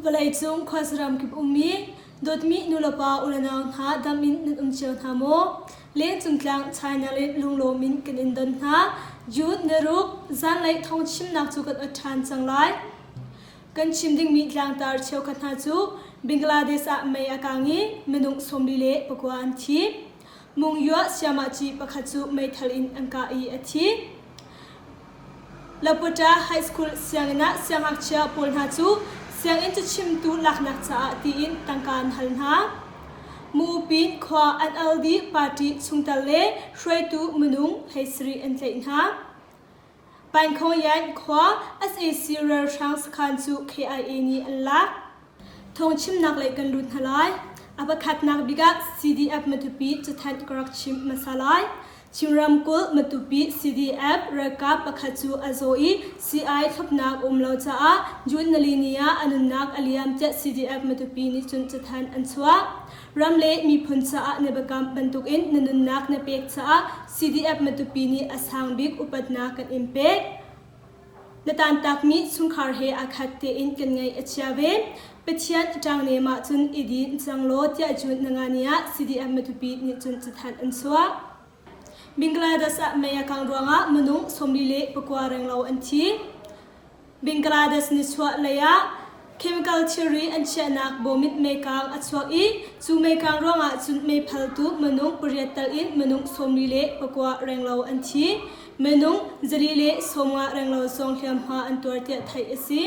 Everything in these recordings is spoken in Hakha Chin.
Vawleicung khuasaram kip ummi dawtmi nulepa ulenau hna dam in nan um cio hna maw? Lengcung tlang China le lunglawm in kan in don hna. June ni ruk zanlei thawngchimnak cu kan ot ṭhan cang lai. Kan chim dingmi tlangtar cheukhat hna cu Bangladesh ah mei a kang i minung 49 an thi. Mungyua siamahci pakhat cu meithal in an kah i a thi. Lapota High School sianginn ah siangngakchia pawl hna cu sianginn cachimtu laknak caah tiin tangka an hal hna. Mupin khua NLD party chungtel le hruaitu minung 17 an tlaih hna. Painkhawngyan khua sac ralhrang sakhan cu KIA nih an lak. Thawngchimnak lei kan lut hna lai. A pakhatnak bik ah CDF Matupi cathanh ka rak chim hmasa lai. Chin ramkulh Matupi CDF ralkap pakhat cu a zaw i sii-ai thlopnak um lo caah June nali ni ah a nunnak a liam tiah CDF Matupi nih cun cathanh an chuah. Ram le miphun caah na biakam bantukin na nunnak na pek caah CDF Matupi nih a sang bik upatnak kan in pek. Na tantakmi chungkhar he aa khat tein kan ngaih a chia ve. Pathian ṭangnem ah cun i din cang law tiah June na nga ni ah CDF Matupi nih cun cathanh an chuah. Bangladesh ah mei a kang ruangah minung 49 renglo an thi. Bangladesh nichuah lei ah chemical thilri an chiahnak bawmit meikang a chuak i cu meikang ruangah cun meiphaltu minung pariat tal in minung 49 renglo an thi. Minung 450 renglo zong hliamhma an tuar tiah theih a si.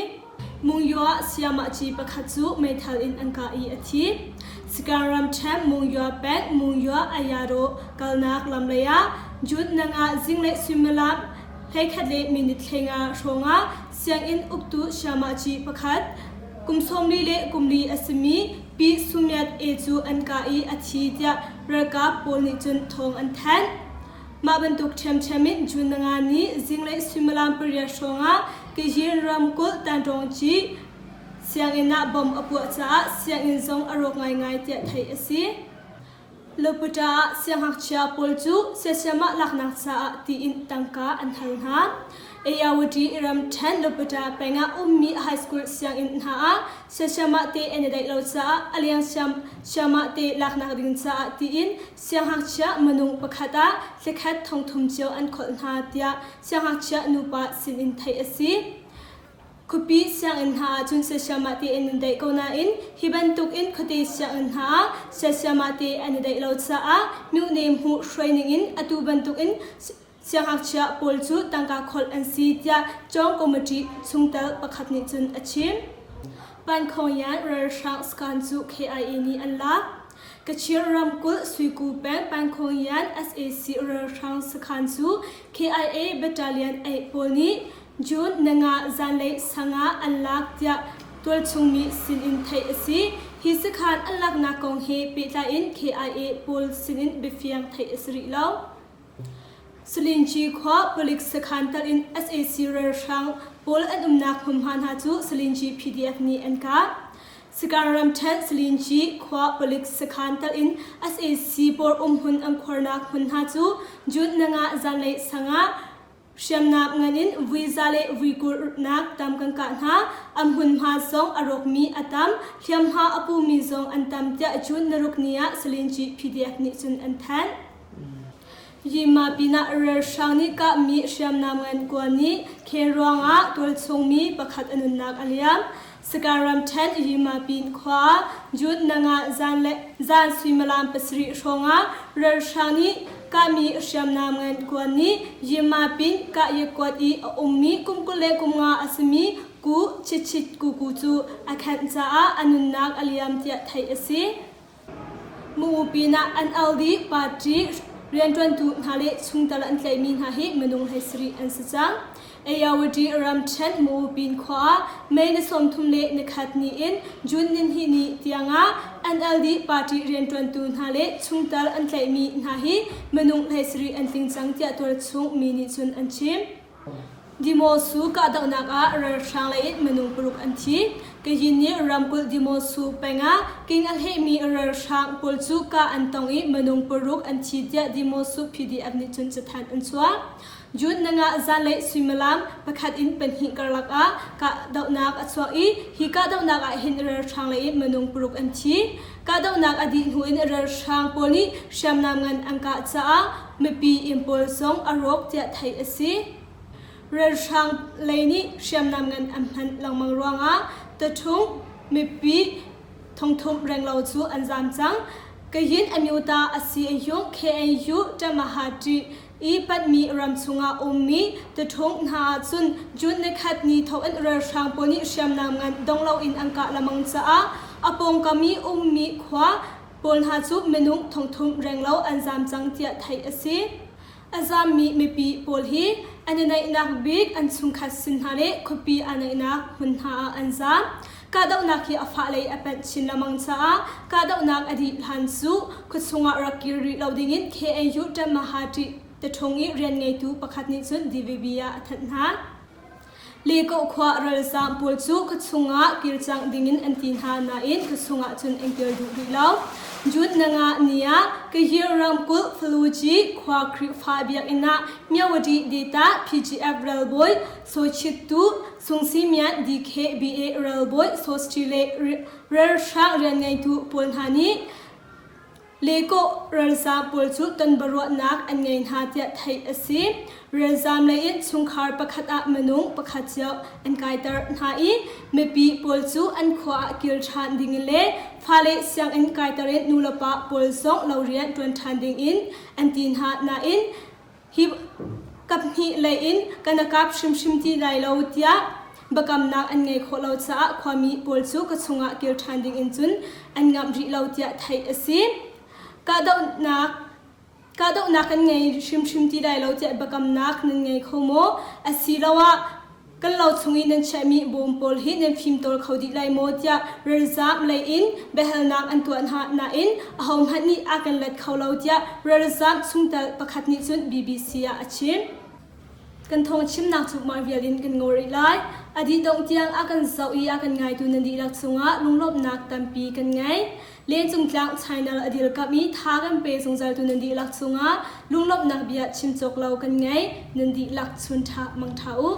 Mungyua siamahci pakhat cu meithal in an kah i a thi. Sagaing ramṭhen Mungyua peng Mungyua Ayaro kalnak lam lei ah June nanga zinglei suimilam 11 le minute 15 hrawngah sianginn uktu siamahci pakhat kum 40 le kum li a simi Pi Sumyat E cu an kah i a thi tiah ralkap pawl nih cun thawng an thanh. Mah bantuk ṭhiamṭhiam in June nga ni zinglei suimilam pariat hrawngah Kayyin ramkulh Tanrawngci sianginn ah bomb a puah caah sianginn zong a rawk ngaingai tiah theih a si. Lopata ah siangngakchia pawl cu siasiamah laknak caah tiin tangka an hal hna. Ayawati ramṭhen Lopata peng ah ummi high school sianginn hna ah siasiamah te an i daih lo caah a leng siamah te laknak ding caah tiin siangngakchia minung pakhat ah thlakhat thongthum cio an kholh hna tiah siangngakchia nupa sinin theih a si. Khuapi sianginn hna ah cun siasiamah te an i daih ko nain hi bantuk in khuate sianginn hna ah siasiamah te an i daih lo caah myone hmuh hruai ning in atu bantuk in siangngakchia pawl cu tangka kholh an si tiah Cawng Committee chungtel pakhat nih cun a chim. Pankhongyan ralhrang scan cu KIA nih an lak. Kachin ramkulh Suiku peng Pankhongyan sac ralhrang sakhan cu KIA Battalion 8 pawl nih June nanga zanlei sangah an lak tiah tualchung mi sinin theih a si. Hi sakhan an laknak kong he pehtlai in KIA pawl sinin biafiang theih a si rih lo. Salinci khua palik sakhan tal in sac ralhrang pawl an umnak hmunhma hna cu Salinci PDF nih an kah. Sagaing ramṭhen Salinci khua palik sakhan tal in sac pawl umhmun an khuarnak hmun hna cu June nanga zanlei sangah Hriamnam ngan in vui za le vui kurnak tam kan kah hna. An hmunhma zong a rawkmi a tam, hliamhma a pumi zong an tam tiah June naruk ni ah Salinci PDF nih cun an thanh. Yima pinah ralhrang nih kahmi hriamnam ngan kua nih khen ruangah tualchungmi pakhat a nunnak a liam. Sagaing ramṭhen Yimapin khua June nanga zan le zan suimilam pasarih hrawngah ralhrang nih kahmi hriamnam ngan kuan nih Yimapin kah yakuat i a ummi kum 25 a simi Ku Chitchit Kuku cu a khenh caah a nunnak a liam tiah theih a si. Mu pinah NLD party rianṭuantu hna le chungtel an tlaihmi hna hi minung 17 an si cang. Ayawady ramṭhen Mupin khua ah May ni 31 ni in June nihnih ni tiangah NLD party rianṭuantu hna le chungtel an tlaihmi hna hi minung 17 an tling cang tiah tualchung mi nih cun an chim. Dimosu kahdohnak ah ralhrang lei in minung paruk an thi. Kayin nih ramkulh Dimosu peng ah king a hlehmi ralhrang pawl cu kah an tong i minung paruk an thi tiah Dimosu PDF nih cun cathanh an chuah. June nanga zanlei suimilam pakhat in pahnih karlak ah kahdohnak a chuak i hi kahdohnak ah hin ralhrang lei in minung paruk an thi. Kahdohnak a dih hnu in ralhrang pawl nih hriamnam ngan an kah caah mipi inn pawl zong a rawk tiah theih a si. Ralhrang lei nih hriamnam ngan an hman lengmang ruangah taṭhung mipi thongthum renglo cu an zaam cang. Kayin Amyota a si a hyung KNU Ṭamahati i panhmi ram chungah ummi taṭhung hna ahcun June nikhat ni thawk in ralhrang pawl nih hriamnam ngan dong loin an kah lengmang caah a pawngkam i ummi khua pawl hna cu minung thongthum renglo an zaam cang tiah theih a si. A zaammi mipi pawl hi an i naihnak bik an chungkhat sin hna le khuapi aa naihnak hmun hna ah an zaam. Kahdohnak hi a fah lei a panh chin lengmang caah kahdohnak a dih hlan cu khuachung ah rak kir rih lo dingin KNU Ṭamahati taṭhung i rian ngeitu pakhat nih cun DVB ah a thanh hna. Lekoh khua ralzaam pawl cu khuachung ah kir cang dingin an ti hna nain khuachung ah cun an kir duh rih lo. June nanga ni ah Kahir ramkulh Faluji khua Khrihfa biakinn ah Myawaddy Data PGF ralbawi Sochittu Sungsimian DKBA ralbawi Sosti le ralhrang rianngeitu pawl hna nih Lekawh ralzaam pawl cu tonbiaruahnak an ngei hna tiah theih a si. Ralzaam lei in chungkhar pakhat ah minung pakhat cio an kaiter hna i mipi pawl cu an khua ah kir ṭhan ding in le fale sianginn kaiter in nulepa pawl zong lo rian ṭuan ṭhan ding in an ti hna nain Hi kaphnih lei in kan a kap hrimhrim ti lai lo tiah biakamnak an ngei khawh lo caah khuami pawl cu ka chungah kir ṭhan ding in cun an ngamh rih lo tiah theih a si. Kahdohnak kahdohnak kan ngei hrimhrim ti lai lo tiah biakamnak nan ngei kho maw? Asiloah Kan lo chung i nan chiahmi bawm pawl hi nan fimtawl kho dih lai maw tiah ralzaam lei in biahalnak an tuah hna nain ahohmanh nih a kan let kho lo tiah ralzaam chungtel pakhat nih cun BBC ah a chim. Kan thawngchimnak cu mah vial in kan ngol rih lai. A dih dongh tiang a kan zoh i a kan ngaitu nan dihlak cungah lunglawmhnak tampi kan ngei. Lencungtlang China a dirkamh i tha kan pe zungzaltu nan dihlak cungah lunglawmhnak bia chim cawk lo kan ngei. Nan dihlak chun ṭha mang ṭha u.